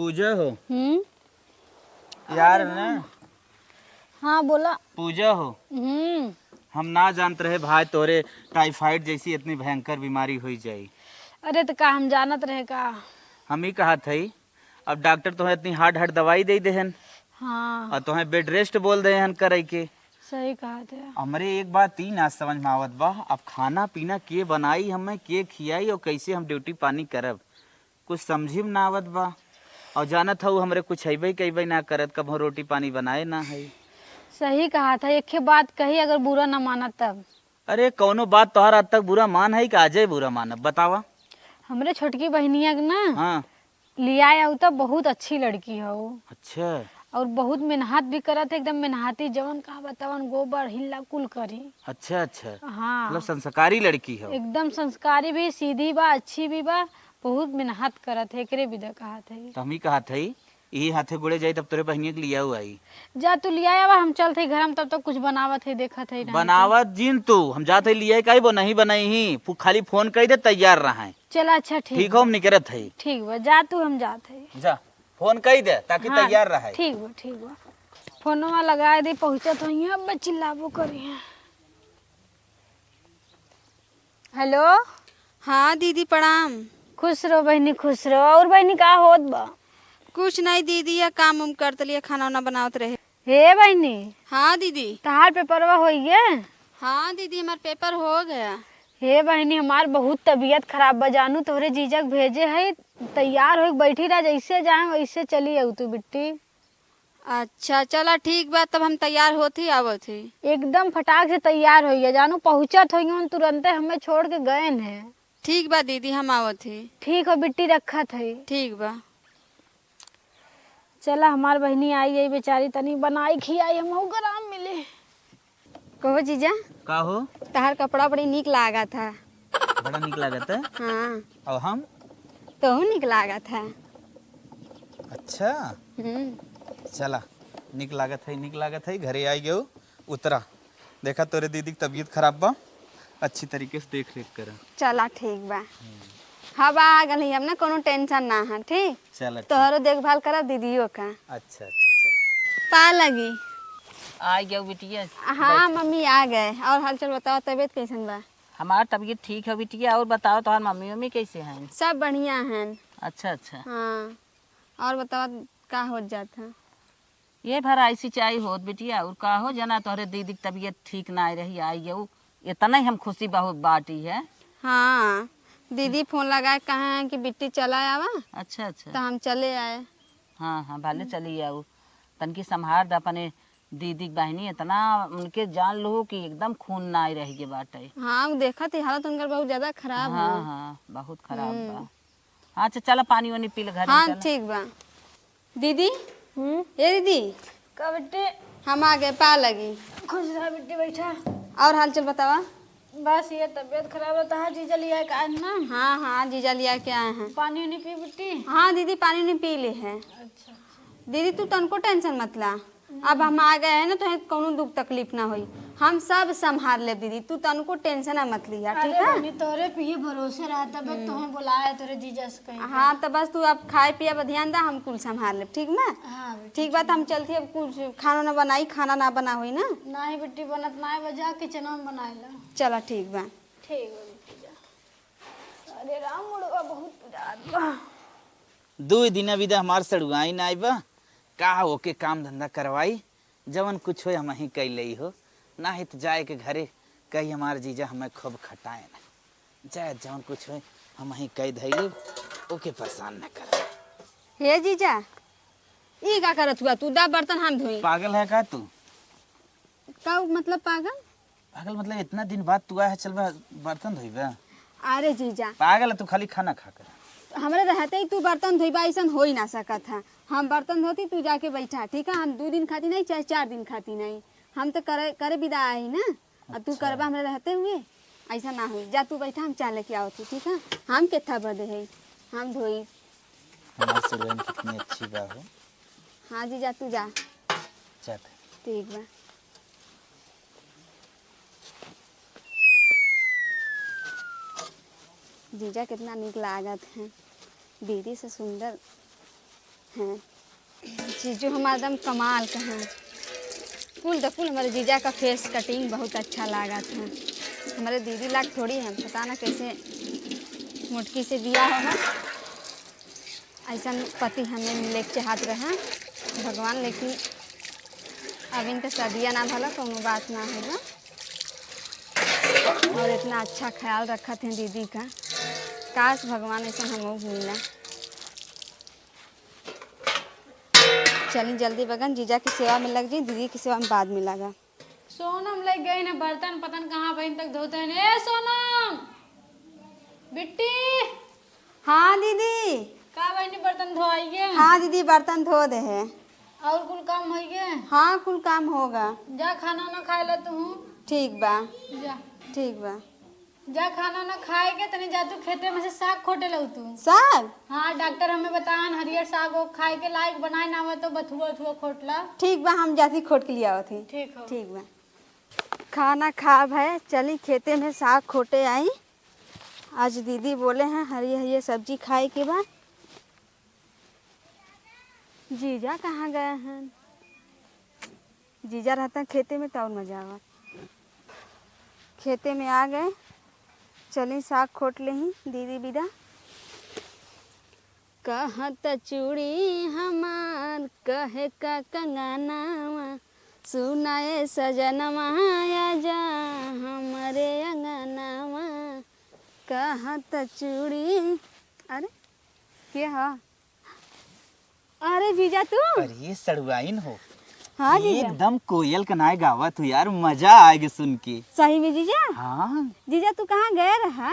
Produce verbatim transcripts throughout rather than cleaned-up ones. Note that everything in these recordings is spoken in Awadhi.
पूजा हो। हम्म। यार ना। हाँ, बोला। पूजा हो। हम्म। हम ना जानत रहे भाई, तोरे टाइफाइड जैसी इतनी भयंकर बीमारी हुई जाई। अरे, तो का हम जानत रहे का? हम ही कहत हई, अब डॉक्टर तोहे इतनी हार्ड हार्ड दवाई दे देहन। हाँ। और तोहे बेड रेस्ट बोल देहन करे के। सही कहत है। हमरे एक बात ई ना समझ में आवत बा, अब खाना पीना के बनाई, हमें के खियाई और कैसे हम ड्यूटी पानी करब, कुछ समझी में ना आवत बा। और जानत हऊ, हमरे कुछ अइबे कइबे ना करत, कबहूँ रोटी पानी बनाए ना है। सही कहत है, एक बात कही, अगर बुरा ना मानत तब। अरे, कौनो बात तोहार आज तक बुरा मान है कि आजे बुरा मानब, बतावा। हमरे छोटकी बहिनिया के ना, हाँ। लियाए आऊ त बहुत अच्छी लड़की हौ। अच्छा। और बहुत मेहनत भी करत है, एकदम मेहनती, जवन कहा बतावन, गोबर हिल्ला कुल करी। अच्छा, अच्छा। हाँ। मतलब संस्कारी लड़की हौ। एकदम संस्कारी भी, सीधी बा, अच्छी भी बा, बहुत मेहनत करत है, एकरे विदा कहत है। तो हम ही कहत है, यही हाथे गोड़े जाई, तब तोरे बहिनिया के लियाऊ आई। जा तू लियाए आवा, हम चलत है घर में, तब तक कुछ बनावत है, देखत है ना। बनावत जिन तू, हम जात है लियाए, काई बो नहीं बनाई ही, फु-, खाली फोन कई दे, तैयार रहा है। चला, अच्छा, ठीक ठीक हो, बा। हम निकरत है। ठीक बा, जा तू, हम जात है। जा, फोन कई दे, ताकि हाँ, तैयार रहा है। ठीक बा, ठीक बा। फोनवा लगाए दे, पहुँचत होइहैं, अब चिल्लाबो करिहैं। हेलो। हाँ दीदी, प्रणाम। खुश रहो बहिनी, खुश रहो। और बहिनी, का होत बा? कुछ नहीं दीदी, या काम उम करत लिए, खाना उना बनावत रहे। हे बहिनी। हाँ दीदी। तहार पेपरवा होइगे? हाँ दीदी, हमार पेपर हो गया। हे बहिनी, हमार बहुत तबीयत खराब बा जानू, तोहरे जीजा के भेजे है, तैयार होइके बैठी रह, जैसे जाए वैसे चली आऊ तू बिट्टी। अच्छा, चला ठीक बा, तब हम तैयार होत ही आवत ही। एकदम फटाक से तैयार होइए जानू, पहुँचत होइहन तुरंते, हमें छोड़ के गए हैं। ठीक बा दीदी, हम आवत ही। ठीक हो बिट्टी, रखत है। ठीक बा। चला, हमार बहिनी आई है बेचारी, तनी बनाई खियाई, हमहू के आराम मिली। कहो जीजा। का हो? तहार कपड़ा बड़ी नीक लागत है। बड़ा नीक लागत है? हाँ। और हम? तोहू नीक लागत है। अच्छा। हम्म। चला, नीक लागत है, नीक लागत है, घरे आई गयो, उतरा। देखा, तोरे दीदी की तबीयत खराब बा, अच्छी तरीके से देख रेख करा। चला, ठीक बा। हम्म। हाँ बा, आ गल ही, अब ना कोनो टेंशन ना है, ठीक? चला, ठीक। तोहरो देखभाल करा, दीदियों का। अच्छा, अच्छा, चला। पा लगी। आ गया बिटिया। हाँ, बैठ। मम्मी आ गए। और हालचाल बताओ, तबीयत कैसन बा? हमार तबीयत ठीक है बिटिया, और बताओ, तोहार मम्मी उम्मी कैसे हैं? सब बढ़िया हैं। अच्छा, अच्छा। हाँ, और बताओ, का होत जात है? ये भराई सिंचाई होत बिटिया, और का हो, जना तोहरे दीदी की तबीयत ठीक ना रही, आई गऊ, इतना ही हम खुशी बहुत बाटी है। हाँ, दीदी फोन लगाए कहे हैं कि बिट्टी चला आवा। अच्छा, अच्छा। तो हम चले आए। हाँ, हाँ, भले चली आऊ, तनकी संभार द अपने दीदी के बहिनी, इतना उनके जान लो कि एकदम खून ना रह गए बाटे। हाँ, वो देखत ही हालत उनकर बहुत ज्यादा खराब है। हाँ, हाँ, बहुत खराब बा। हम्म। अच्छा, चला पानी वानी पी ले घरे में, हाँ, चला। ठीक बा। दीदी, हम्म? ए दीदी, का बेटे? हम आ गए, पा लगी। खुश रहा बेटे, बैठा। और हालचाल बतावा? बस ये तबीयत खराब रहता है, जीजा लिया के आए ना। हाँ, हाँ, जीजा लिया के आए हैं। पानी उनी पी बेटी? हाँ दीदी, पानी उनी पी ले है। अच्छा, अच्छा। दीदी, तू तनको टेंशन मत ला। अब हम आ गए हैं ना, तोहे कौनो दुख तकलीफ ना होई, हम सब संभाल लेब दीदी, तू तनको टेंशन मत लिया, ठीक है? अरे बहिनी, तोरे पे ही भरोसे रहा, तबे तोहे बुलाए, तोरे जीजा से कह के। हाँ, तो बस तू अब खाए पिए पर ध्यान दा, हम कुल संभाल लेब, ठीक ना? हाँ बेटी, ठीक बा, तो हम चलती, अब कुछ खाना ना बनाई, खाना ना बना होई ना? नहीं बेटी, बनत ना है, बजा किचन में बनाए ला। चला, ठीक बा। ठीक बा बेटी, जा। अरे राम, मुड़वा बहुत पिरात बा। दुई दिन बिदा हमार सड़ुआई ना आइबा, का ओके काम धंधा करवाई, जवन कुछ होई हमहीं कइ लेई हो, नाहीं त जाए के घरे कही हमार जीजा हमें खूब खटाए ना। जाए जवन कुछ होई हमहीं कइ धइले, ओके परेशान न कर। हे जीजा, ई का करत हुआ तू? दा बर्तन हम धोई। पागल है का तू? का मतलब पागल? पागल मतलब इतना दिन बाद तू आया है, चल बा बर्तन धोइबा? अरे जीजा। पागल है तू, खाली खाना खा कर। हमरे रहते ही तू बर्तन धोइबा, ऐसन हो ही ना सकत है। हम बर्तन धोती, तू जाके बैठा, ठीक है? हम दो दिन खाती नहीं, चाहे चार दिन खाती नहीं, हम तो करे, करे विदा आई ना। अब तू अच्छा। करबा हमरे रहते हुए, ऐसा ना होई। जा तू बैठा, हम चाय लेके आवत ही, ठीक है? हम केथा बदे है, हम धोई। हमार सुरगन कितनी अच्छी बा हो। हाँ जीजा, तू जा। चल। ठीक बा। जीजा कितना नीक लागत है, दीदी से सुंदर। हैं। जीजू हमार एकदम कमाल का हैं। कुल द कुल हमरे जीजा का face cutting बहुत अच्छा लागत है। हमरे दीदी लाग थोड़ी हैं, पता ना कैसे मोटकी से बियाह होगा। ऐसन पति हमें मिले के चाहत रहे भगवान, लेकिन अब इनका सदिया ना भला, कौनो बात ना होगा। और इतना अच्छा ख्याल रखत हैं दीदी का, काश भगवान ऐसा हमहू मिला। चली जल्दी बगन जीजा की सेवा में लग जाई, दीदी की सेवा में बाद में लगा। सोनम ले गई न बर्तन, पता न कहाँ बहिन तक धोते हैं। ए सोनम, बिट्टी। हाँ दीदी। का बहिनी बर्तन धोआइए? हाँ दीदी, बर्तन धो दे है। और कुल काम होइए? हाँ, कुल काम होगा। जा खाना ना खाए ला तू। ठीक बा। जा। ठीक बा। जा खाना ना खाए के, तनी जा तू खेते में से साग खोटे लऊ तू। साग? हाँ, डॉक्टर हमें बतान हरियर साग वो खाए के लायक बनाए ना हुआ तो बथुआ उथुआ खोट ला। ठीक बा, हम जाती खोट के लिए आवत ही। ठीक हो। ठीक बा। खाना खाब है, चली खेते में साग खोटे आई। आज दीदी बोले हैं हरियर हरियर सब्जी खाए के बा। जीजा कहाँ गए हैं? जीजा रहता खेते में तो और मजा आवा। खेते में आ गए, चली साग खोट लेही, दीदी विदा। कहत चूड़ी हमार कहे का कंगनवा, सुनाए सजनवा आजा हमरे अंगनवा। कहत चूड़ी, अरे के ह? अरे जीजा तू? अरे सड़ुआइन हो। हाँ जीजा। एकदम कोयल के नाय गावत हो यार, मजा आएगे सुन के। सही में जीजा? हाँ। जीजा तू कहाँ गए रहा?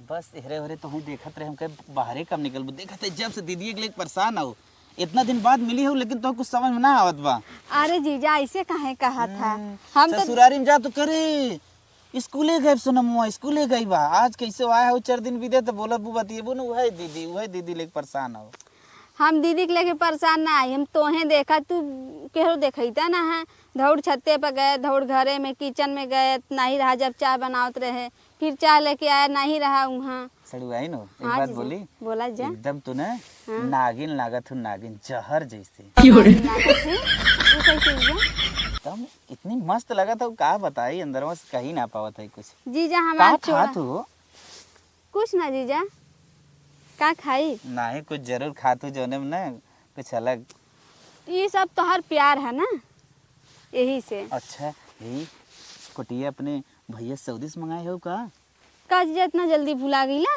बस एहरे ओहरे तोहई देखत रहे, हम कहे बाहरे कब निकलबू। देखत है जब से दीदी के लेके परेशान हो, इतना दिन बाद मिली हो लेकिन तो कुछ समझ में ना आवत बा। अरे जीजा ऐसे काहे कहत है? हम्म, हम तो ससुरारी में जा तो करे स्कूले गए सोनमुआ, स्कूले गई बा। आज कैसे आया हो, चार दिन बीते तो बोलबू बतियेबू न, उहे दीदी, उहे दीदी लेके परेशान हो। हम दीदी के लेके परेशान ना आई, हम तोहे देखा, तू केहरो देखैता ना है। धौड़ छत्ते पर गए, धौड़ घरे में किचन में गए, नहीं रहा जब चाय बनावत रहे, फिर चाय लेके आया, नहीं रहा उहाँ। सड़ुआइन हो, एक हाँ बात जीजा, बोली? बोला जा। एकदम तू ना हाँ। नागिन लागत हो, नागिन जहर जैसे। क्यों रे? नागिन लागत है? तू कैसे हुआ? एकदम इतनी मस्त लगत हो, का बताई, अंदरवा से कही ना पावत है कुछ। जीजा का हमार छोड़ा। खात हो? कुछ ना जीजा, का खाई? नाही, कुछ जरूर खात हो जौने में ना कुछ अलग। ये सब तोहर प्यार है ना, यही से। अच्छा, यही कोटिया अपने भैया सऊदी से मंगाए हो का? का जीजा इतना जल्दी भुला गईला?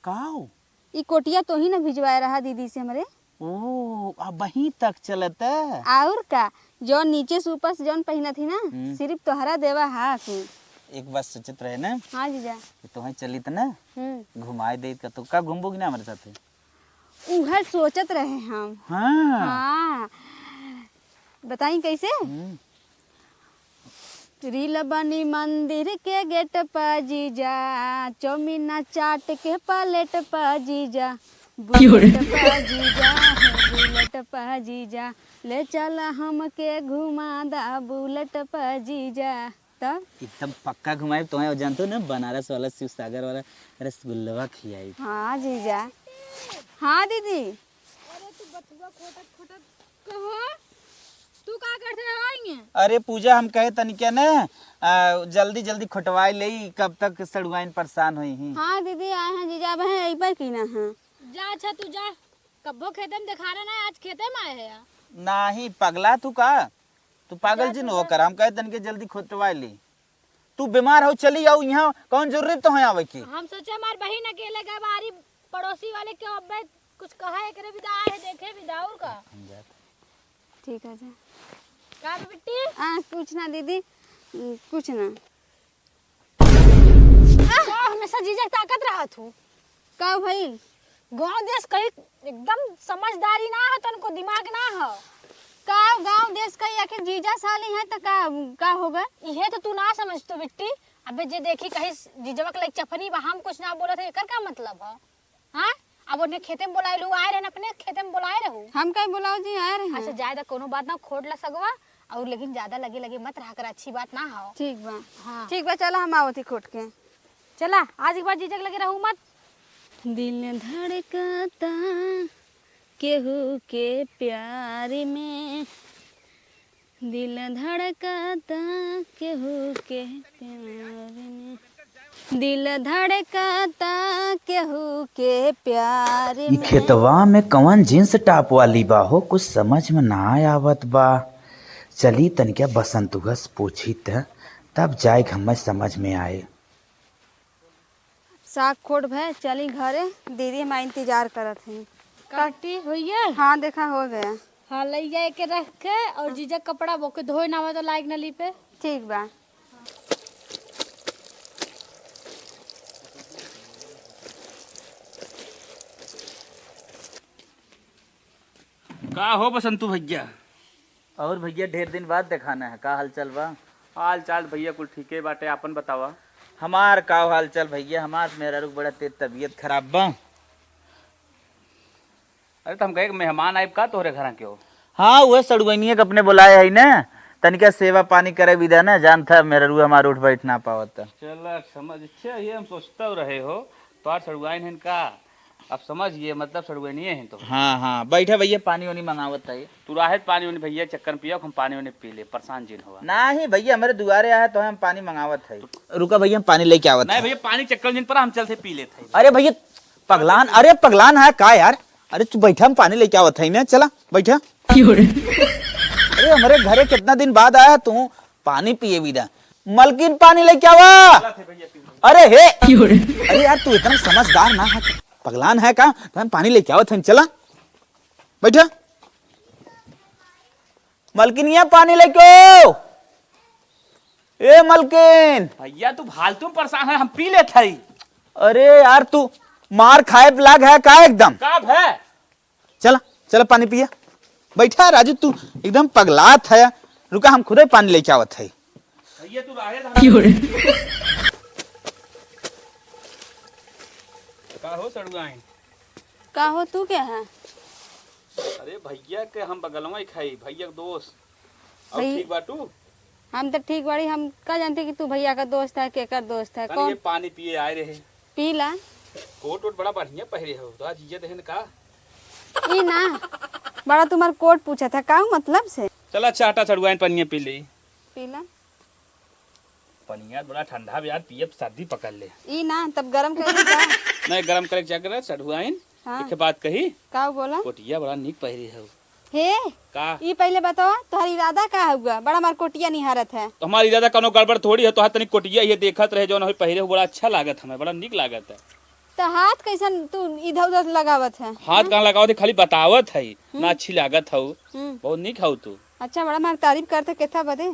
का हो? ई कोटिया तोही ना भिजवाए रहा दीदी से हमरे। ओ, अबहीं तक चलत? और का, जौन नीचे से ऊपर से जौन पहिनत ही ना, हम्म। सिर्फ तोहरा देवा हा कुल। एक बात सोचत रहे ना हाँ जीजा। कि तोहे चलित ना, हम्म। घुमाए देत का, तो का घूमबो कि ना हमरे साथे? उहे सोचत रहे हम। हाँ। हाँ। बताई कैसे? हम्म। रील बनी मंदिर के गेट पर जीजा, चौमिन चाट के प्लेट पर जीजा, क्यों रे? बुलेट पर जीजा, हो बुलेट पर जीजा, ले चल हमके घुमा दा बुलेट पर जीजा। तब? एकदम पक्का घुमाए। तो जानते हो ना, बनारस वाला, शिव सागर वाला रसगुल्लवा खियाई। हाँ जीजा। हाँ दीदी। अरे तू बथुआ खोटत खोटत कहो, तू का करते हो आएंगे? अरे पूजा, हम कहे तनिके ना, आ, जल्दी जल्दी खोटवाई लेई, कब तक सड़ुआइन परेशान होई ही। हाँ दीदी, आए हैं जीजा, अब हैं यही पर की ना है। जा अच्छा तू जा, कब्बो खेते में देखाना ना, आज खेते में आए हैं यार। नाही पगला तू का, तू पागल जा जिन तू होकर, जा। हम कहे तनिके जल्दी खोटवाई ली। तू बीमार हो, चली आओ, यहाँ कौन जरूरी तो है आवे की? हम सोचे हमार बहिन अकेले गए बारी, पड़ोसी वाले के अब्बे कुछ कहा, एकरे भी दा है, देखे भी दा और का। हम जात। ठीक है जा। का बे बिट्टी? आ, कुछ ना दीदी, कुछ ना। का हमेशा जीजा के ताकत रहत हूँ? का भइल? गाँव देश कहीं एकदम समझदारी ना हो, तनको दिमाग ना हो। का गाँव देश कहीं आखिर जीजा साली हैं त का, का हो गए? इहे तो तू ना समझ तू बिट्टी। अबे जे देखी कहीं जीजवा के लाइक चफनी बा, हम कुछ ना बोलत है, एकर का मतलब है? हाँ? अब उन्हें खेते में बोलाए लू, आए रहन अपने खेते में बोलाए रहू। हम कहीं बोलाओ जी, आए रहे हैं। अच्छा जाए दा, कोनो बात ना, खोट ला सगवा, और लेकिन ज्यादा लगे लगे मत रहा कर, अच्छी बात ना हो। ठीक बा। हाँ। ठीक बा, चला हम आवत ही खोट के। चला, आज के बाद जीजा के लगे रहू मत। दिल धड़कता, केहू के प्यार में, दिल धड़कता केहू के प्यार में, दिल धड़कता केहू के प्यार ई में। खेतवा में कवन जींस टॉप वाली बा हो, कुछ समझ में ना आवत बा। चली तनिका बसंतुआ से पूछी त, तब जाए हमें समझ में आए। साग खोट भय, चली घरे, दीदी हमार इंतजार करत हई। काटी होइए? हाँ, देखा हो गया। हाँ, लइया एके रख के और जीजा कपड़ा बोके धोए ना आवे तो लाइक नली पे। ठीक बा। का हो बसंतू भैया? और भैया, ढेर दिन बाद देखाना है, का हालचाल बा? हाल चाल भैया कुल ठीके बाटे, आपन बतावा। हमार का हाल चाल भैया, हमार मेहरारू के बड़ा तेज तबीयत खराब बा। अरे, त हम कहे कि मेहमान आइब का तोहरे घरा के हो? हाँ, उहे सड़ुआइनिया के अपने बुलाए है न, तनिका सेवा पानी करे विदा न, जानत ह मेहरारू हमार उठ बैठ ना पावत। चला, समझ, अच्छा, ये हम सोचते रहे हो, तोहार सड़ुआइन हन का? अब समझ गए, मतलब सड़ुआइनिये हैं तो। हाँ, हाँ, बैठा भैया, पानी वानी मंगावत है। तू राहे पानी वानी भैया, चक्कर में पिया, हम पानी वानी पी ले, परेशान जिन हुआ। नाही भैया, हमरे दुआरे आया तो हम पानी मंगावत है। रुका भैया, हम पानी लेके आवत नहीं है। भैया, पानी चक्कर जिन पर हम चलते पी लेते हैं। अरे भैया, पगलान, अरे पगलान है का यार? अरे तू बैठा, हम पानी लेके आवत है ना, चला बैठा। क्यों रे? अरे हमरे घरे कितना दिन बाद आया तू, पानी पिए भी दा। मलकिन, पानी लेके आवा। चलत है भैया, पी ले। अरे हे, क्यों रे? अरे यार तू इतना समझदार ना है, पगलान है का? तो हम पानी लेके आवत है, चला बैठा। मलकिनिया, पानी लेके आओ। ए मलकिन। भैया तू फालतू में परेशान है, हम पी लेत हई। अरे यार तू मार खाए लाग है का एकदम? का भय? चला, चला पानी पिया। बैठा राजू, तू एकदम पगलात है। रुका, हम खुदे पानी लेके आवत है। भैया तू राहे क्यों रे? का हो सड़ुआइन? का हो, तू क्या है? अरे भैया के हम बगलवा ही खाई, भैया के दोस्त। अब भई-, ठीक बाटू? हम तो ठीक बाड़ी, हम का जानते कि तू भैया का दोस्त है, केकर दोस्त है, तनी कौन? ये पानी पिए आए रहे। पी ला। कोट वोट बड़ा बढ़िया पहिरे हो, तो आज ये देहन का? ई ना, बड़ा तुम्हार कोट पूछत है, का मतलब से? चला अच्छा हटा, सड़ुआइन पनिया पी ले। पी ला। पनिया बड़ा ठंडा बा यार, पियब सर्दी पकड़ ले। ई ना, तब गरम कर ली का? नहीं, गरम करे के क्या करे, सड़ुआइन। हाँ। एक बात कही। का बोला? कोटिया बड़ा नीक पहिरे हो। हे, का? ई पहिले बतावा, तोहर इरादा का हुआ? बड़ा मार कोटिया निहारत है। हमार इरादा कौनो गड़बड़ थोड़ी है, तोहार तनी कोटिया ये देखत रहे, जौन होई पहिरे हो, बड़ा अच्छा लागत हमें, बड़ा नीक लागत है। तो हाथ कैसन तू इधर उधर लगावत है? हाथ हम्म? कहाँ लगावत है, खाली बतावत है, हम्म। ना अच्छी लागत हऊ, हम्म। बहुत नीक हऊ तू। अच्छा, बड़ा मार तारीफ करते केथा बदे?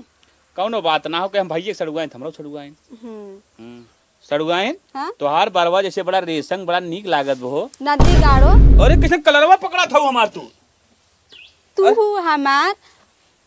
कौनो बात ना हो के हम भैया के सड़ुआइन, हमरो सड़ुआइन। हम्म। हम्म। सड़ुआइन, हाँ? तोहार बरवा जैसे बड़ा रेशम, बड़ा नीक लागत बा हो। नदी गाड़ो। अरे, कैसे कलरवा पकड़ा था हमार तू? तू अरे? हमार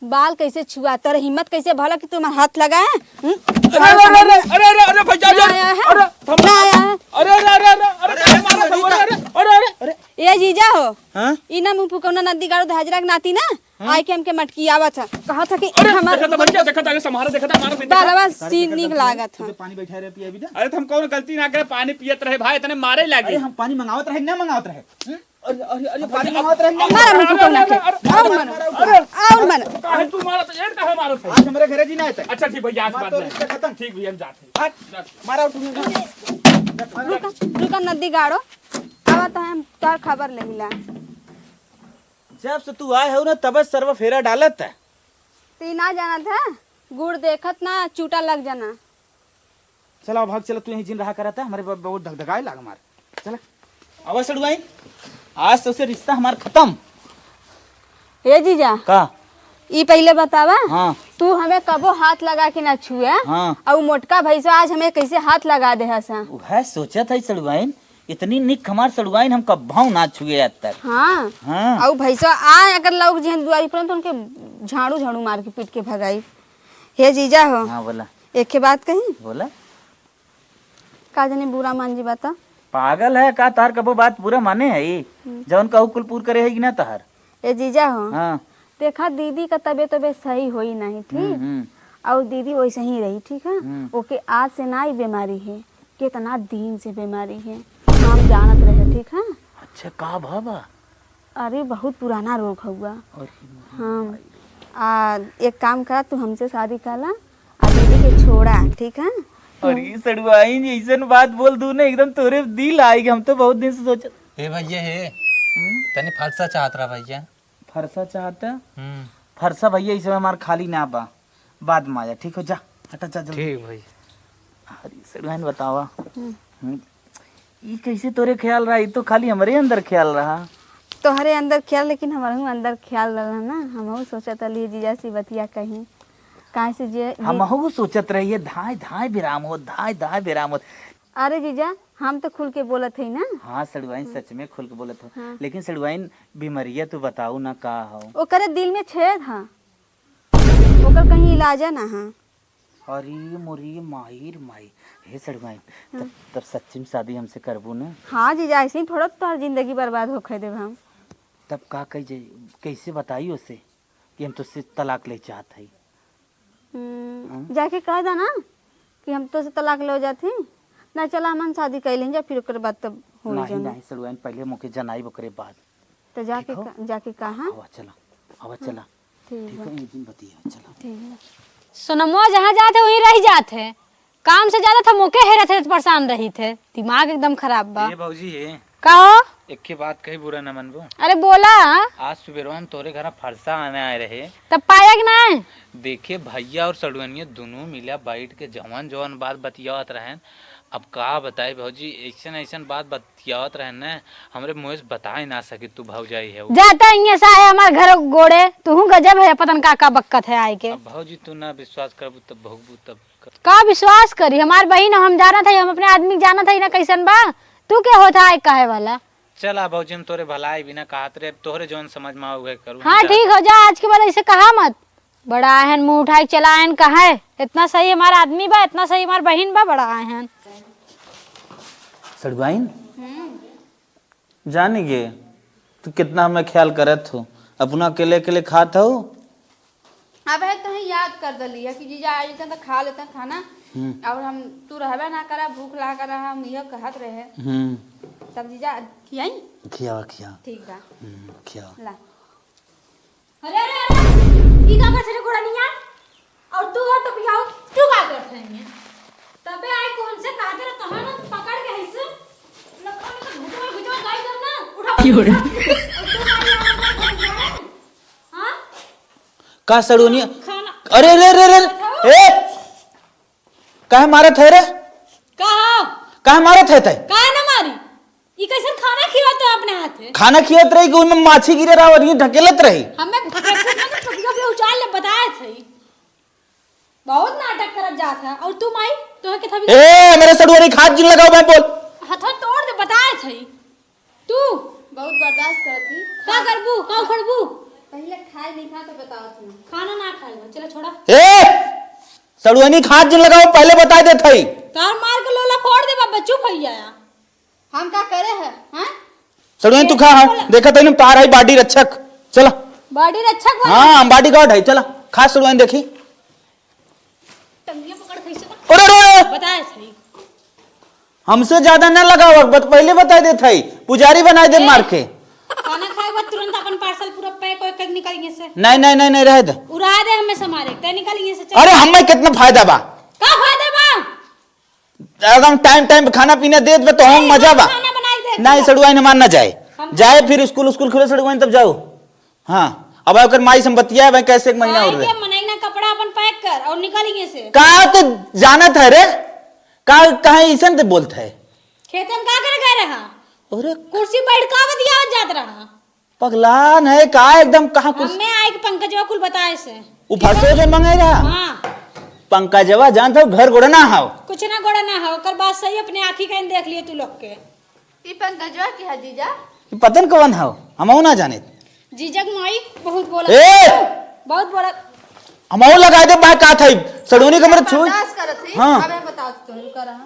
बाल कैसे छुआ? तोर हिम्मत कैसे भला कि तू हमार हाथ लगाए? हम्म? अरे, अरे, अरे, अरे, अरे, अरे, भैया, ना आया है? अरे, थम-, ना आया है? अरे, अरे, अरे, अरे, अरे, अरे, अरे, अरे, अरे, अरे, अरे। ए जीजा हो, हाँ? ई ना मुँह फुकौना नदी गाड़ो दहजरा के नाती ना, हाँ? आइके हमके मटकियावत है, कहत है कि अरे, हमार देखा था भैया, देखा था, अरे, सम्हारा, देखा था, हमारा से देखा। बालवा सारे सीन देखा नीक था, लागत है। तुझे पानी बैठा रहे, पिया भी ना। अरे, तो हम कौन गलती ना करे, पानी पियत रहे भाई, इतने मारे लागे। अरे, हम पानी मंगावत रहे, ना मंगावत रहे? हम्म? अरे, अरे, अरे, हम पानी मंगावत रहे, ना मारा मुँह फुकौना के। अरे, अरे, आओ मन, अरे, आओ मन। काहे तू मारत, ये काहे मारत है? आज हमारे घरे जी ना आते। अच्छा, ठीक भैया, आज हमार बात तो नहीं। रिश्ता खत्म। ठीक भैया, हम जाते हैं। हट, मारा उठूंगा। रुका, रुका, नदी गाड़ो, आवा तो हम तोर खबर लेहिला। जब से तू आए हो ना, तब से सरवा फेरा डालत है। तू ना जानत है, गुड़ देखत ना चूटा लग जाना। चला भाग, चला, तू यहीं जिन रहा करत है, हमारे ब-, बहुत धकधकाए लाग मार। चला। आवा सड़ुआइन, आज तो से रिश्ता हमार खत्म। ए जीजा, का? ई पहिले बतावा, हाँ। तू हमें कबो हाथ लगा के ना छुए, हाँ। और मोटका भैंसवा आज हमें कैसे हाथ लगा दे हस? उहे सोचत है सड़ुआइन, इतनी निक हमार सड़ुआइन हम कब्भाऊ ना छुए आज तक। हाँ। हाँ। और भैंसवा आ अगर लौक जिहन दुआरी पर तो उनके झाड़ू झाड़ू मार के पीट के भगाई। हे जीजा हो। हाँ, बोला। एक बात कही? बोला। का जाने बुरा मान जी बता। पागल है का? तार कबो बात बुरा माने है ई? हम्म। जौन कहू कुल पूर करे है कि ना तार? ए जीजा हो। हाँ। देखा दीदी का तबीयत तबीयत सही होई नहीं, ठीक? हम्म, हम्म। और दीदी वैसे ही रही, ठीक है? हम्म। ओके आज से ना ही बीमारी है, कितना दिन से बीमारी है, हम जानत रहे, ठीक है? अच्छा, का भा बा? अरे, बहुत पुराना रोग हउआ। अरे हाँ। आ, एक काम करा, तू हमसे शादी कर ला, आ दीदी के छोड़ा, ठीक है? अरे सड़ुआइन, ऐसन बात बोल दू ना, एकदम तोरे दिल आएगी। हम तो बहुत दिन से सोचत। ए भैया, हे, हम्म? तनी फरसा चाहत रहा भैया। फरसा चाहता? हम्म। फरसा भैया, इस समय हमार खाली ना बा, बाद में आया, ठीक हो? जा, हटा, जा जल्दी। ठीक भैया। अरे सड़ुआइन, बतावा। हम्म। हम्म। ई कैसे तोरे ख्याल रहा? ई तो खाली हमरे अंदर ख्याल रहा। तोहरे अंदर ख्याल, लेकिन हमहू अंदर ख्याल रहला ना। हमहू सोचत रहली जीजा से बतिया कहीं, काहे से जे, जे हमहू सोचत रहिए, धाय धाय बेराम होत, धाय धाय बेराम होत। अरे जीजा, हम तो खुल के बोलत हई ना। हाँ सड़ुआइन, हम्म। सच में खुल के बोलत हो। हाँ। लेकिन सड़ुआइन, बीमरिया तू बताऊ ना का हो? ओकरे दिल में छेद ह, ओकर कहीं इलाजे ना ह। अरे मोरी माई रे माई, हे सड़ुआइन, तब, हम्म। तब सच्ची में शादी हमसे करबू ना? हाँ जीजा, ऐसे ही थोड़ा तोहार जिंदगी बर्बाद होखे देब हम। तब का कही जाई, कैसे बताई उसे कि हम तुझसे तलाक ले चाहत हई? हम्म, हाँ? जाके कह दा ना कि हम तोसे तलाक ले जात ही। ना, चला, हमन शादी कर लें जा, फिर ओकरे बाद तब होई नहीं, जाई। नहीं, सड़ुआइन, पहले मोके जनाई, ओकरे बाद। तो जाके ठीक हो? क-, जाके कहा। आवा, चला, आवा, हाँ, चला। ठीक ठीक बा। है, एक दिन बतिया, चला। ठीक बा। सोनमवा जहाँ जात है, वहीं रह जात है। काम से ज्यादा था मोके हेरत हेरत परेशान रही थे। दिमाग एकदम खराब बा। ए भौजी, हे। का हो? एक के बात कही, बुरा न मनबो। अरे बोला। आज सुबेरवा हम तोरे घर फरसा आने आए रहे। तब पाया कि नहीं? देखे भैया और सड़ुआनिया दोनों मिला बैठ के जवन जवन बात बतियावत रहन। अब का बताई भौजी, ऐसन ऐसन बात बतियावत रहन न, हमरे मुँह से बताए ना सके तू भौजाई है। जाता इहाँ से आए हमार घर गोड़े, तू गजब है, पता न का का बक्कत है आए के। अब भौजी तू ना विश्वास करबू तब भोगबू तब। का विश्वास करी? हमार बहिन ह, हम जानत हई, हम अपने आदमी के जानत हई ना कैसन बा। तू के होत है आए कहे वाला? चला भौजी, हम तोरे भलाई बिना कहत रहे, अब तोहरे जौन समझ में आवे उहे करू। हाँ, ठीक हो जा, आज के बाद ऐसे कहा मत। बड़ा आए हन, मुँह उठाए के चला आए हन, कहा है? इतना सही हमार आदमी बा, इतना सही हमार बहिन बा, बड़ा आए हन। सड़ुआइन? हम्म। जानी गे, तू कितना हमें ख्याल करत हो, अपना अकेले अकेले खात हो। अब है तोहें याद कर देली है कि जीजा आ जइतन त खा लेतन खाना। हम्म। और हम, तू रहबे ना करा, भूख लाग रहा, हम इहे कहत रहे। हम्म। तब जीजा खियाई? खियावा, खियावा। ठीक बा। हम्म, खियावा। ला। अरे, अरे, अरे, ई का करत रे गोड़निया? और तू हो टोपिया हो, तू का करत है इहाँ? तबे आए को हमसे कहा जरा तोहरा ना पकड़ के ऐसे लकड़ा में तो घुटवा घुटवा गाय कर ना, उठा की हो रे? और तू मारी आवाज में घुस जा रहे हैं। हाँ? का सड़ुआनिया? खाना। अरे, रे, रे, रे, खाओ। ए! काहे मारत है रे? का हो? काहे मारत है तै? काहे ना मारी? ई कैसन खाना खियावत हो अपने हाथे? खाना खियावत रही कि ओइमे माछी गिरे रहा और ये ढकेलत रही। हमें फेंकू ना तो टोपिया भी उछाल ले, बताए थे। बहुत नाटक करत जात है। और तू माई, तोहे के थबी ए, मेरे सड़ुआनी खात जिन लगाओ, मैं बोल। हथवा तोड़ दे, बताए थे। तू बहुत बर्दाश्त करत ही। का करबू, का उखड़बू? पहले खाए नहीं खा तो बताओ तुम। खाना ना खाए, चलो छोड़ा। ए, सड़ुआनी खात जिन लगाओ, पहले बताए देत हई। तार मार के लोला फोड़ दे बाबा, चुप हो गया। हम का करे है, हैं? सड़ुआइन तू खा, हाँ? देखा तैने तार है body रक्षक। चला। Body रक्षक वाला? हाँ, हम bodyguard है, चला। खा सड़ुआइन देखी। टंगिया पकड़ कैसे? अरे, अरे, अरे। बताए सही। हमसे ज्यादा ना लगाओ, बत-, पहले बताए देत हई। पुजारी बनाए दे ए, मार के। खाना खाए बाद तुरंत अपन parcel पूरा pack वैक करके निकल इहाँ से। नहीं, नहीं, नहीं, नहीं, रहे दे। उड़ा दे हमें से मारे, ते निकल इहाँ से, चल। अरे, हमें कितना फायदा बा? का फायदा बा? एकदम time time पे खाना पीना देत बा तो हम नहीं, मजा हम बा। खाना बनाई देत नहीं, बा। सड़ुआइन हमार ना जाए। हम जाए खाना फिर school, school खुले सड़ुआइन तब जाओ। हाँ, अब ओकर माई से हम बतिया भाई कैसे एक महीना और आए रहे। के मनई ना कपड़ा अपन pack कर और निकल इहाँ से। का तो जानत है रे? का, कहाँ ऐसन ते बोलत है? खेते में का करे गए रहा? अरे। कुर्सी बैठ का बतियावत जात रहा? पगलान है का एकदम, कहाँ कुछ हमें आए के पंकजवा कुल बताए से। उ फरसो जौन मंगाए रहा? हाँ। पंकजवा जानत हो घर गोड़ा ना हो। कुछ ना गोड़ा ना हो, ओकर बात सही अपने आँखी कहीं देख लिए तू लोग के। ई पंकजवा के है जीजा? ई पता न कौन हो, हमहू ना जाने। जीजा के माई बहुत बोला। ए! बहुत बोला। हमहू लगा दे बा का था, सड़ूनी के मरे छू। बर्दाश्त करत ही, हाँ। अबे बताओ तुम कर रहा।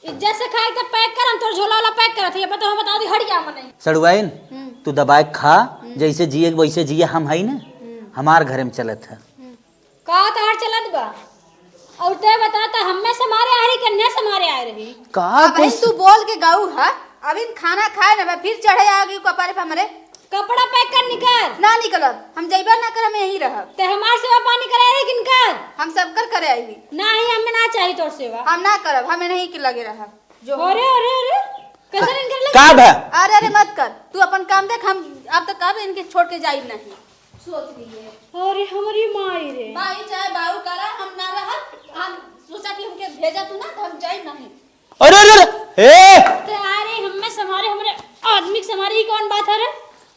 इज्जत से खाए के pack कर, हम तोर झोला वाला pack करत हई, ये बताओ, बता दी, हट जा मने। सड़ुआइन, हम्म। तू दबाए के खा, हम्म। जैसे जिए वैसे जिए, हम हई ना, हम्म। हमार घरे में चलत है। हम्म। का तोहार चलत बा? और ते बता, त हमें से मारे आ रही, कन्या से मारे आ रही? का अब कुछ तू बोल के गऊ है, अब इन खाना खाए ना, फिर चढ़े आ गई कपारे पे हमरे। कपड़ा pack कर, निकर। ना निकलब, हम जइबे ना करब, हम यहीं रहब। ते हमार सेवा पानी करे रहे किनकर? हम सबकर करे आई। नाही, हमें ना चाही तोर सेवा। हम ना करब, हम यहीं के लगे रहब। जो अरे, अरे, अरे, कैसे इनकर लगे? का भा? अरे, अरे, मत कर, तू अपन काम देख, हम अब तक अब इनके छोड़ के जाइब नहीं। सोच लिए। अरे, हमारी माई रे। माई चाहे बाऊ करा, हम ना रहब। हम सोचा कि हमके भेजा तू ना, तो हम जाइब नहीं। अरे, अरे, अरे, ए! ते आ रे, हमें संभारे, हमरे आदमी के संभारे, ई कौन बात है रे?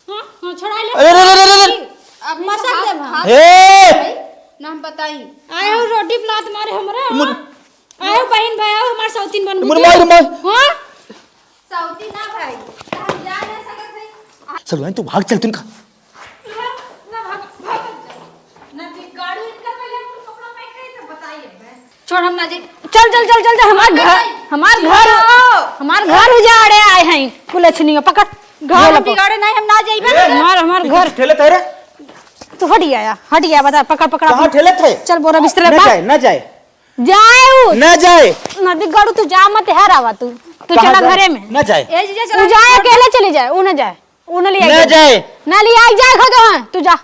हाँ, हाँ, छोड़ा ले। अरे, अरे, अरे, अरे, अरे! अभी मसक तो दे हाथ, भाई। हाथ ए! ना हम बताई। आए हो रोटी पे लात मारे हमरा, मुर- हाँ? आए हो बहिन भाई, आओ हमार सौतीन बन मुर बुझे। मार, मार। हाँ? सौतीन ना भाई, हम जा ना सकत है। चल भाई, तू भाग चल, तू इनका। छोड़, हम ना जाई। चल, चल, चल, चल, चल, हमार घर, हमार घर, हमार घर उजाड़े आए हैं, कुलछनी, पकड़। घर हम बिगाड़े नहीं, हम ना जाइबे। ए, हमार, हमार घर। ठेले थे रे? तू हट आया, हट आया, बता, पकड़, पकड़ कहाँ अपन। ठेले थे? चल, बोरा बिस्तर ना पा। जाए, ना जाए। जाए उ। ना जाए। नदी गाड़ू, तू जा मत, हेर आवा तू। तू कहाँ चला जाए? घरे में। ना जाए। ए जीजा, तू चला। जाए, अकेले चली जाए, उ ना जाए। उ ना लिया ना जाए। जाए। ना लिया जाए, खो दो, हाँ, तू जा।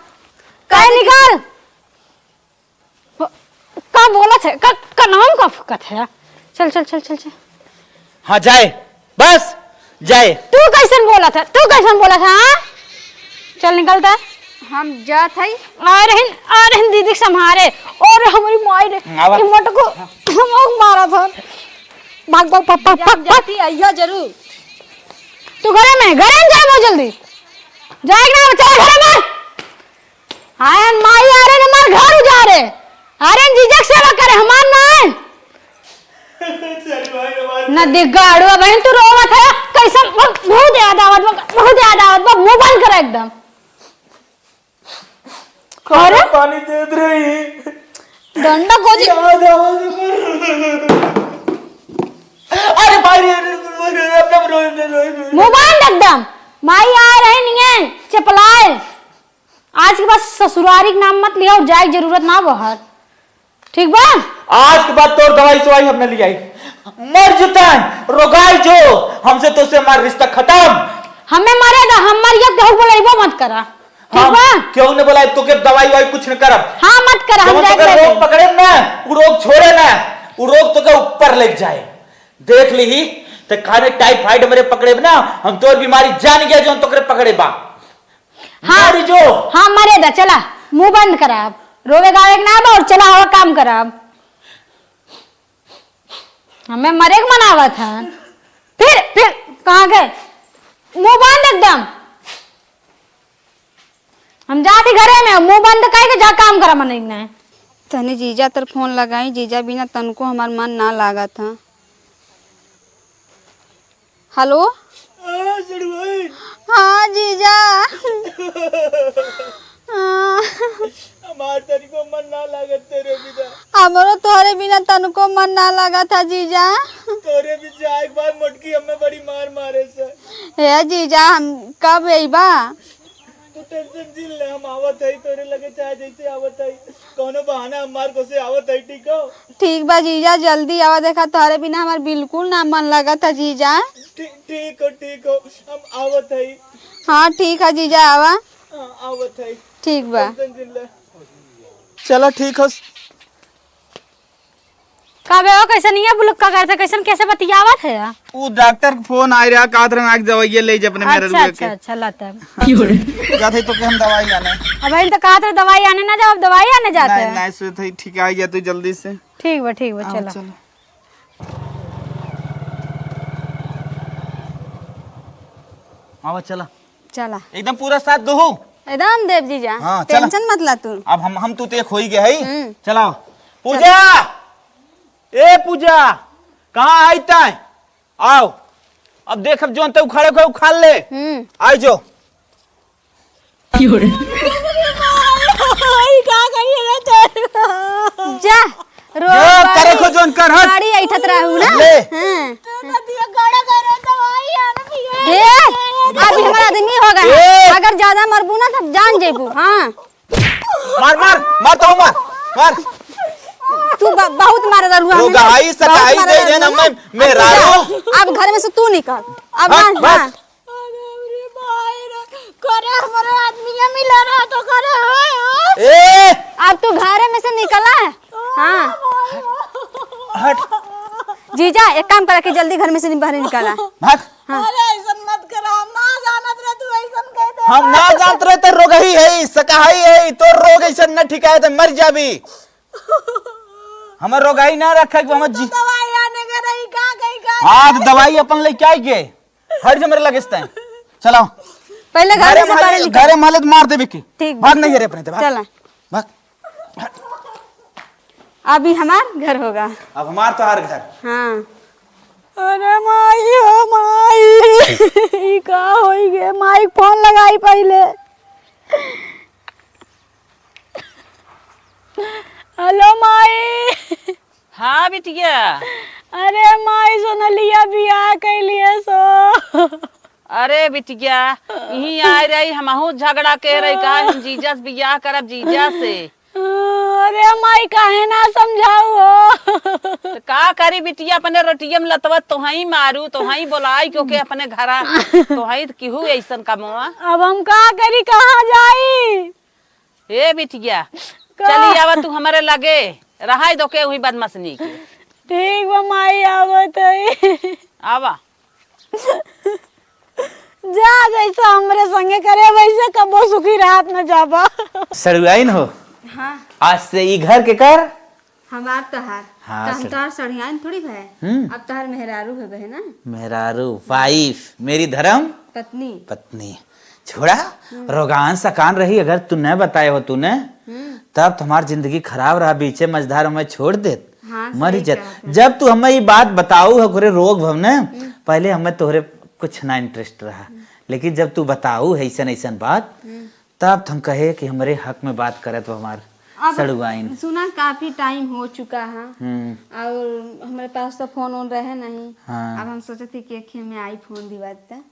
काहे काहे निकल? का बोलत है? का, का नाम का फुकत है? चल, चल, चल, चल, चल। हाँ, जाए। बस, जाए। तू कैसन बोलत है? तू कैसन बोलत है, हाँ? चल, निकलता। हम जात हई। आ रहन, आ रहन दीदी के संभारे। और हमारी माई रे, आवा। ये मटको हम लोग मारा था। भाग, भाग, भाग, भाग, भाग, भाग। जाती है, यह जरूर। तू घरे में, घरे में जा, बहुत जल्दी। जाएगा ना, चल घरे में। आयन माई, आरे न हमार घर उजारे, आरे न जीजा के सेवा करे, हमार ना है। नदी गाड़ू, बहन तू रोवत है, कैसन बहुत याद आवत बा, बहुत याद आवत बा, मुंह बंद कर एकदम। अरे? पानी देत रही। डंडा को जी। याद आवत बा। अरे भाई रे, रे, रे, रे, रे, रे, रे, रे। मुंह बंद एकदम। माई आ रहे नियन, चपलाए। आज के बाद ससुरारी के नाम मत लिया और जाए के जरूरत ना बाहर, ठीक बा? आज के बाद तोर दवाई सवाई हम न लियाई। मर जताई, रोगाई जो, हमसे तो से हमार रिश्ता खत्म। हमें मरे दा, हम मर गए तो बोलैबो मत करा, ठीक हम बा? क्यों न बोलाई, तोके दवाई वाई कुछ न करब। हाँ, मत करा, हम जवन जाए तोके के रोग पकड़े ना, उ रोग छोड़े ना, उ रोग तोके ऊपर लेके जाए। देख लीही, ते काहे टाइफाइड मरे पकड़े ना, हम तोर बीमारी जान गया जौन तोकरे पकड़े बा। हाँ, मर जो। हाँ, मरे दा, चला, मुंह बंद करा अब। रोवे गावे के ना बा और चला, आवा काम करा अब। हमें मरे के मनावत है। फिर, फिर कहाँ गए? मुंह बंद एकदम। हम जाती घरे में, मुंह बंद करके जा काम करा मने के ना। तनी जीजा तर फोन लगाई, जीजा बिना तनको हमार मन ना लागत है। हेलो? हाँ, जीजा। हाँ। हमार तनिको मन ना लागत तोरे बिना। हमरो तोहरे बिना तनिको मन ना लागत है, जीजा। तोरे बिना एक बार मोटकी हमें बड़ी मार मारे से। हे जीजा, हम कब अइबा? तू टेंशन जिन ले, हम आवत हई तोरे लगे, चाहे जैसे आवत हई, कौनो बहाना हम मार के से आवत हई, ठीक हो? ठीक बा जीजा, जल्दी आवा, देखा तोहरे बिना हमार बिल्कुल ना मन लागत है जीजा। ठीक, ठीक हो, ठीक हो, हम आवत हई। हाँ ठीक है जीजा, आवा। हाँ, आवत हई। ठीक बा। टेंशन जिन ले। चलो ठीक हो। का बे, ओ कैसन ये बुलुक्का करत है, कैसन कैसे बतियावत है? उ डॉक्टर के फोन आए रहा, कहत रहे आज दवाइया ले जा अपने मेहररुआ के। अच्छा, अच्छा, ला तब। जात है तो के हम दवाई आने। अब इन तो कहत रहे दवाई आने ना जाओ, अब दवाई आने जात है। नहीं, नहीं, से तो ठीक आ गया तू जल्दी से। ठीक बा, ठीक बा, आओ, चलो। चलो। आवा, चला। चला। एकदम पूरा साथ दो हो। एकदम देव जीजा, हाँ, चला। टेंशन मत ला तू। अब हम, हम तू ते खोई गए हई। हम्म। चलाओ। चल। पूजा, ए पूजा, कहाँ आई तै? आओ। अब देख, अब जोन ते उखाड़े को उखाड़ ले। हम्म। आई जो। ई का करिए रे तोर? जा, रो जो करे को जोन कर, हट। गाड़ी ऐठत रहू ना। ले। हाँ। ए, अभी हमारा आदमी हो गया है। ए। अगर ज्यादा मरबू ना तब जान जेबू। हाँ। मार, मार, मार तो मार, मार। तू ब-, बहुत मारे रहलू हमें। रोगहाई, बहुत सकाई मारे दे रहलू देना ना। मैं, अब तू जा। मेहरारू। अब घर में से तू निकल। अब हट, ना, हट। हाँ। अरे, हमरे आदमी के मिला रहा तो करे, ओए, ओए। ए! अब तू घरे में से निकला है? हाँ। हट। जीजा, एक काम करा कि जल्दी घर में से नि-, बाहर निकला। भाग। हाँ। अरे, ऐसन मत करा, हम ना जानत रहे तू ऐसन कह दे। हम ना जानत रहे, तो रोगही है, सकहाई है, तो रोग ऐसन न ठिकाए, तो मर जाबी। हमर रोगाई ना रखा कि हमर जी। दवाई आने के रही, का गई, का हाँ, तो दवाई अपन लेके आई के। हट जा मेरे लगे से तैं। चलाओ। पहले घर घरे से बाहर माले, निकल। घरे माले तो मार देबे की। ठीक बा। भाग नहीं रे अपने ते, भाग। चला। भाग। अभी हमार घर होगा। अब हमार तोहार घर। हाँ। अरे माई, ओ माई, ई का होई गे? माई फोन लगाई पहले। हेलो माई। हाँ बिटिया। अरे माई, सोनलिया बियाह कैलिए सो। अरे बिटिया, इहीं आए रही, हमहू झगड़ा के रही, का हम जीजा से बियाह करब, जीजा से। अरे माई, काहे ना समझाऊ हो? तो का करी बिटिया, अपने रोटिये में लतवत तोहई मारू, तोहई बोलाई क्यों के अपने घरा, तोहई तो केहू ऐसन कमवा। अब हम का करी, कहाँ जाई? ए बिटिया, का? चली आवा तू हमरे लगे, रहाई दो के वही बदमाशनी के। ठीक बा माई, आवत है। आवा। जा, जैसा हमरे संगे करे, वैसे कबो सुखी रात न जाबा। सड़ुआइन हो। हाँ। आज से ई घर के कर। हमार तहार। हाँ, त हम सर। तहार सड़ियाइन थोड़ी भय। हम्म। अब तहार मेहरारू है बहना। मेहरारू, wife, मेरी धर्म पत्नी। पत्नी। छोड़ा, हम्म। रोगान सकान रही, अगर तू न बताए हो तूने, हम्म। तब तुम्हार जिंदगी खराब रहा, बीचे मझधार हमें छोड़ देत, हाँ, मर सही जात। कहत है। जब तू हमें ये बात बताऊ है, ओकरे रोग भवने, हम्म। पहले हमें तोहरे कुछ ना interest रहा, हम्म। लेकिन जब तू बताऊ है ऐसन ऐसन बात, हम्म। तब हम कहे कि हमरे हक में बात करत बा हमार अब सड़ुआइन। सुना, काफी time हो चुका है हम्म। और हमरे पास तो फोन वोन रहे नहीं। हाँ। अब हम सोचत ही कि एक में iPhone दिवा देता।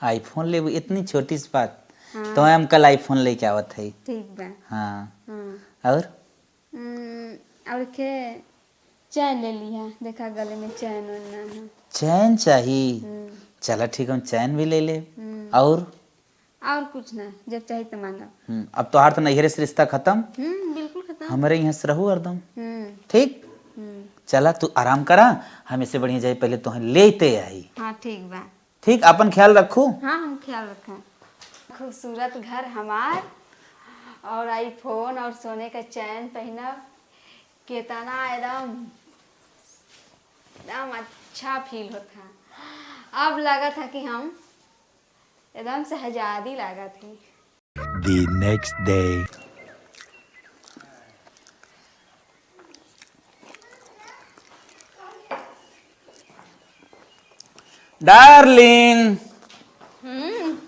iPhone लेबू? इतनी छोटी सी बात। हाँ। तो हम कल iPhone लेके आवत है। ठीक बा। हाँ। हाँ। और? हम्म, और के चैन ले लिहा, देखा गले में चैन वैन ना है। चैन चाही? हम्म। चला ठीक, हम चैन भी ले ले। हम्म। और? और कुछ ना, जब चाही तो मांगा। हम्म, अब तोहार तो नैहरे से रिश्ता खत्म। हम्म, बिल्कुल खत्म। हमरे यहाँ से रहू हरदम। हम्म। ठीक? हम्म। चला तू आराम करा, हम इससे बढ़िया जाई, पहले तोहे लेते आई। हाँ, ठीक बा। ठीक, अपन ख्याल रखू। हाँ, हम ख्याल रखा। खूबसूरत घर हमार, और iPhone और सोने का चैन पहनब, केतना एकदम, एकदम अच्छा feel होत है। अब लगत है कि हम एकदम शहजादी लागत है। The next day. Darling। हम्म।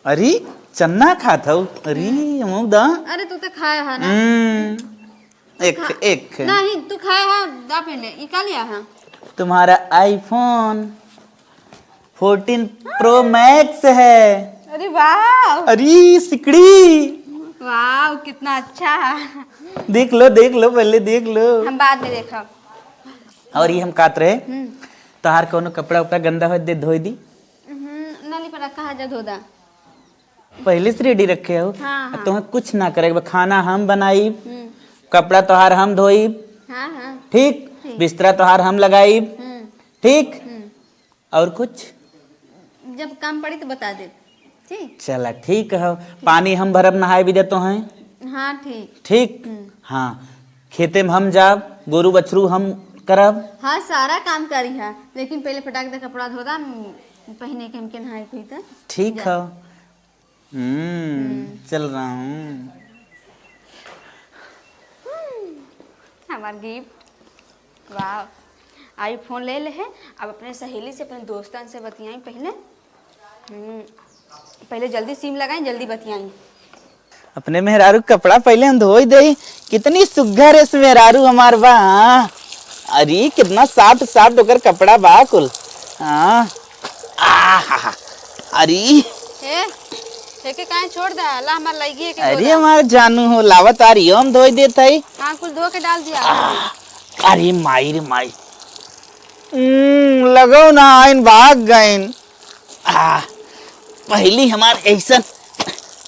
अरे, चन्ना खात हऊ? अरे, हम्म। मुँह दा। अरे, तू तो खाया है ना? हम्म। एक, खा। एक। नहीं, तू खाया है, दा पहले। ई का लिया है? तुम्हारा iPhone fourteen Pro Max है। अरे वाह। अरे सिकड़ी। वाह, कितना अच्छा है। देख लो, देख लो, पहले देख लो। हम बाद में देखब। और ये हम कात रहे, हम्म। तोहार कौनो कपड़ा उपड़ा गंदा हो दे, धोई दी। हम्म, नली पर रखा है, जा धो दा। पहले से ready रखे हो। हाँ, अब हाँ। तुम्हें कुछ ना करे, खाना हम बनाई, हम्म। कपड़ा तोहार हम धोई। हाँ, हाँ। ठीक? ठीक। बिस्तरा तोहार हम लगाई। हम्म। ठीक? हम्म। और कुछ? जब काम पड़ी तो बता दे। ठीक? चला, ठीक है। पानी हम भरब, नहाए भी देतो हैं। हाँ, ठीक। ठीक? हम्म। हाँ। खेते में हम जाब, गोरू बछरू हम करब। हाँ, सारा काम करी है, लेकिन पहले फटाक दे कपड़ा धो दा, हम पहने के हमके नहाए के होई त। ठीक जा। है। हम्म, हम्म। चल रहा हूँ। हमार gift। वाह, iPhone ले ले है। अब अपने सहेली से, अपने दोस्तन से बतियाई पहले। हम्म, पहले जल्दी SIM लगाई, जल्दी बतियाई। अपने मेहरारू के कपड़ा पहले हम धोई देई। कितनी सुग्घर है मेहरारू हमार बा। हाँ। अरे, कितना soft soft ओकर कपड़ा बा कुल। हाँ। आहा, अरे। ए, एके काहे छोड़ दा? ला, हमार लइगी एके अरे, धो दा। हमार जानू हो, लावत आ रही हो, हम धोई देत हई। हाँ, कुल धो के डाल दिया। आह, अरे माई रे माई। हम्म, लगो ना आइन, भाग गइन। आह, पहली हमार ऐसन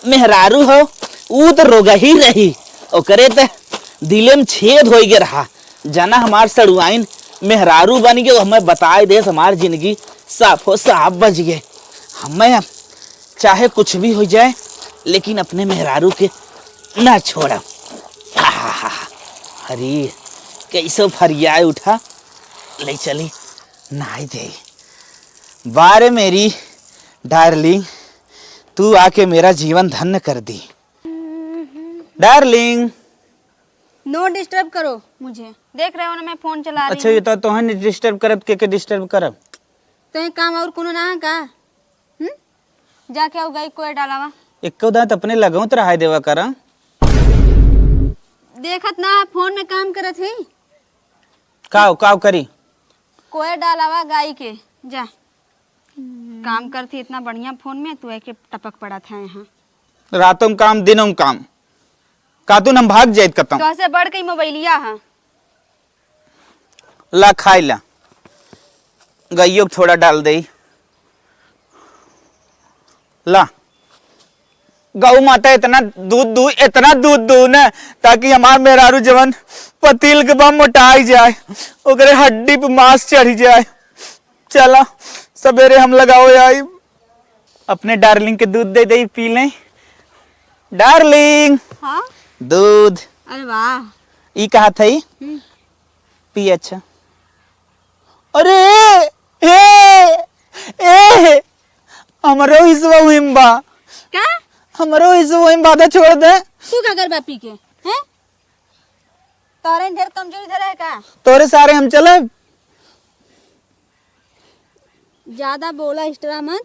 मेहरारू हो, ऊ तो रोगही रही, ओकरे त दिले में छेद होई गे रहा। जना हमार सड़ुआइन मेहरारू बन गए, हमें बताए देस, हमार जिंदगी साफो साफ बच गए। हमें चाहे कुछ भी हो जाए, लेकिन अपने मेहरारू के ना छोड़ा। आहा, अरे कैसो फरियाए उठा, ले चली नहाई दे। बारे मेरी डार्लिंग, तू आके मेरा जीवन धन्य कर दी। डार्लिंग। No disturb करो मुझे। देख रहे हो ना, मैं फोन चला रही अच्छा, हूँ। ये तो तोहन डिस्टर्ब करब, के के डिस्टर्ब करब? तो ये काम और कोनो ना है का? हम्म? जाके आओ, गाय कोयर डालावा। एको दांत अपने लगावत रहाय देवा करा। देखत ना, फोन में काम करत है। काव, काव करी? कोयर डालावा गाय के, जा। काम करती इतना बढ़िया फोन में, तू एके टपक पड़ा था यहाँ। रातों में काम, दिनों में काम। कातून हम भाग जाइत कतौ। तोहसे बढ़ के मोबाइलिया है। ला खाई ला, गइयो के थोड़ा डाल दे। ला, गौ माता इतना दूध दू, इतना दूध दू न, ताकि हमार मेहरारू जवन पतील के बा मोटाई जाए, ओकरे हड्डी पे मांस चढ़ी जाए। चला, सवेरे हम लगावे आई। अपने डार्लिंग के दूध दे दे, पी लें। डार्लिंग, हाँ? दूध। अरे वाह। ई कहा था ई? हम्म। पी अच्छा। अरे, ए, ए, हमरो हिस्सा वही में बा। का? हमरो हिस्सा वही में बा, छोड़ दे। तू का करबा पी के? हैं? तोरे ढेर कमजोरी धरे है का? तोरे सारे हम चलब। ज्यादा बोला, extra मत,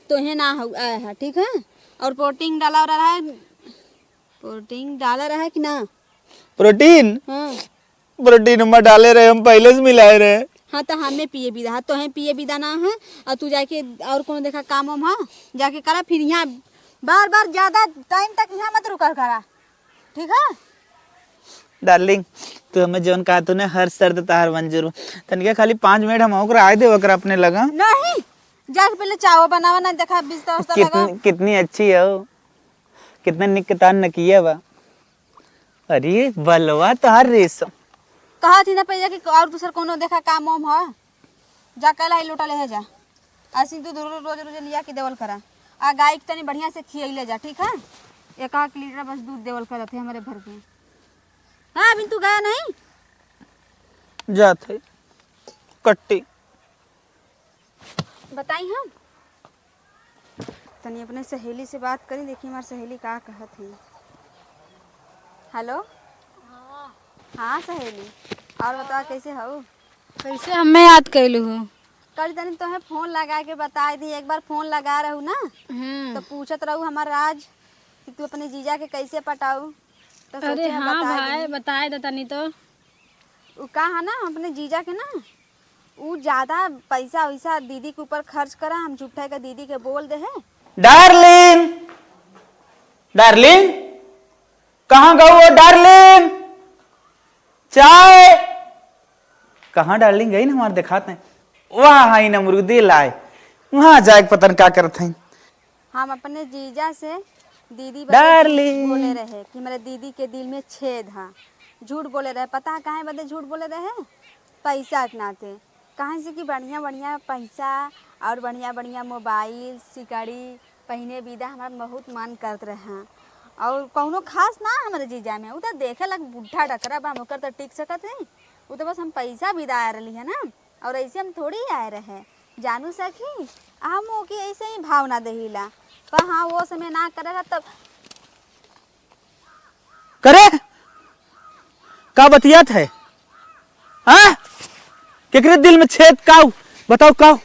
तोहे ना हो, आया है, ठीक है? और प्रोटीन डाला रहा है, प्रोटीन डाला रहा है कि ना? प्रोटीन? हाँ। प्रोटीन हम डाले रहे, हम पहले से मिलाए रहे। हाँ, तो हमें पिए विदा, हाँ, तोहे पिए विदा ना है, और तू जाके और कोनो देखा काम वाम, हाँ, जाके करा, फिर यहाँ बार बार ज्यादा टाइम तक यहाँ मत रुका करा। ठीक है? डार्लिंग, तू हमें जौन कहा तूने, हर शर्त तहार मंजूर हो। तनिका खाली पाँच मिनट हम ओकरा आए दे, ओकरा अपने लगा। नहीं, जाके पहले चावल बनावा ना, देखा बिस्ता उस्ता लगा। कितनी, कितनी अच्छी हो, कितने निक तान नकिया बा। अरे बलवा तहार रेशम। कहा थी ना पहले कि और दूसर कोनो देखा काम वाम हो। जा, कल आई लोटा ले जा। ऐसे तू दूर रोज रोज लिया के देवल करा। आ गाय के तनी बढ़िया से खियैले जा, ठीक है? एक आध लीटर बस दूध देवल करत है हमारे भर के। हाँ, अभी तू गया नहीं? जात है। कट्टी। बताई हम। तनी अपने सहेली से बात करी, देखी हमार सहेली का कहत है। हेलो। हाँ। हाँ सहेली, और बता कैसे हो? कैसे हमें याद कैलू हो? कल तनी तोहे फोन लगा के बताए दी, एक बार फोन लगा रहू ना, हम्म। तो पूछत रहू हमार राज कि तू अपने जीजा के कैसे पटाऊ, तो अरे सोचे हम हाँ बताए भाई, दी। बताए दे तनी तो। उ का है ना, अपने जीजा के ना, उ ज्यादा पैसा वैसा दीदी के ऊपर खर्च करा, हम झूठे के दीदी के बोल दे है। डार्लिंग, डार्लिंग, कहाँ गऊ हो डार्लिंग? चाय। कहाँ डार्लिंग गई ना हमार देखात नहीं। वाह, हाई ना मुर्गदे लाए। वहाँ जाए के पता न का करत हैं। हम अपने जीजा से दीदी बदे झूठ डार्लिंग। बोले रहे कि मेरे दीदी के दिल में छेद है। झूठ बोले रहे। पता है काहे बदे झूठ बोले रहे? पैसा के नाते। काहे से कि बढ़िया बढ़िया पैसा और बढ़िया बढ़िया मोबाइल, सिकड़ी, पहिने विदा हमार बहुत मन करत रहे। और कौनो खास ना हमरे जीजा में, उ तो देखे लायक बुढ़ा डकरा बा, हम ओकर तो टिक सकत नहीं। उ तो बस हम पैसा विदा आ रहली है ना, और ऐसे हम थोड़ी आए रहे। जानू सखी, हम ओके ऐसे ही भाव ना देहिला, पर हाँ, वो समय ना करे रहा तब। करे? का बतियात है? हाँ? केकरे दिल में छेद काऊ? बताओ काऊ?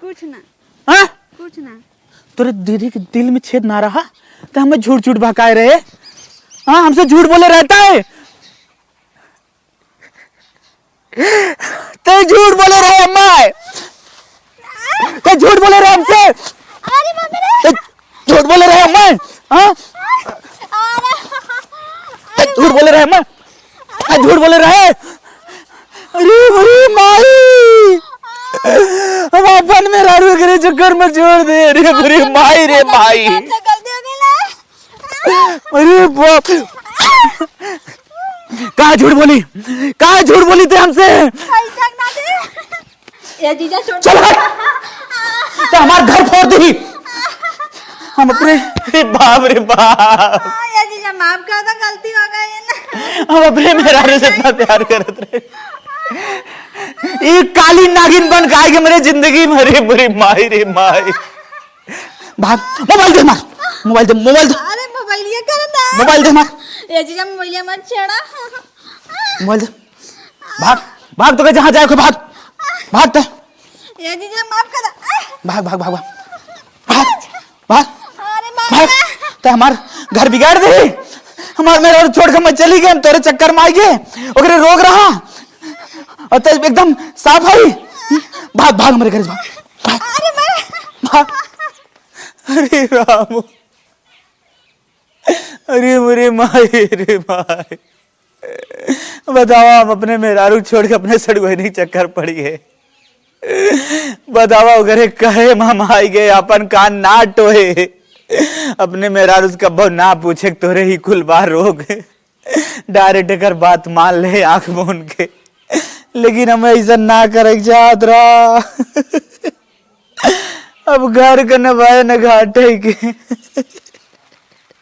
कुछ ना। हाँ? कुछ ना। तोरे दीदी के दिल में छेद ना रहा, तो हमें झूठ झूठ बहकाए रहे। हाँ, हमसे झूठ बोले रहता है। ते झूठ बोले रहे अम्मा। ते झूठ बोले रहे हमसे। अरे बाप रे। ते झूठ बोले रहे अम्मा। हाँ? अरे। ते झूठ बोले रहे अम्मा। ते झूठ बोले रहे। अरे, अरे माई। हम अपन मेहरारू के चक्कर में छोड़ दे। अरे, अरे, माई रे, माई। हमसे गलती हो गई ना। अरे बाप। का झूठ बोली, का झूठ बोली ते हमसे? पैसा ना दे। ए जीजा, छोड़। चल हट। ते हमार घर फोड़ दी। हम अपने, अरे बाप रे बाप। हाँ, ए जीजा, माफ कर दो, गलती हो गई है ना। हम अपने मेहरारू से इतना प्यार करत रहे, ई काली नागिन बन के आइगे मेरे जिंदगी में। अरे बुरी माई रे माई। भाग, मोबाइल दे हमार, मोबाइल दे, मोबाइल दे, अरे मोबाइल ये कर ना। मोबाइल दे हमार, ए जीजा, मोबाइल मत छेड़ा। मोबाइल दे, भाग, भाग, तोके जहाँ जाए के भाग, भाग ते। ए जीजा, माफ कर। भाग, भाग, भाग, भाग, भाग, भाग, अरे बाप भाग। रे। ते हमार घर बिगाड़ दे, हमार मेहरारू छोड़ के मैं चली गई, हम तोरे चक्कर में आई गए, ओकरे रोग रहा, और ते एकदम साफ है। भाग, भाग, मेरे घर से भाग, भाग, अरे मैं भाग। अरे राम, अरे मोरे माई रे माई, बतावा, हम अपने मेहरारू छोड़ के अपने सड़ुआइनी के चक्कर पड़ी है। बतावा, ओकरे कहे में हम आई गए, अपन कान ना टोए। अपने मेहरारू से कब्बो ना पूछे कि तोरे ही कुल बा रोग। डायरेक्ट एकर बात मान ले आँख मून के। लेकिन हम ऐसा ना करे के चाहत रहा। अब घर के न बाय न घाटे के।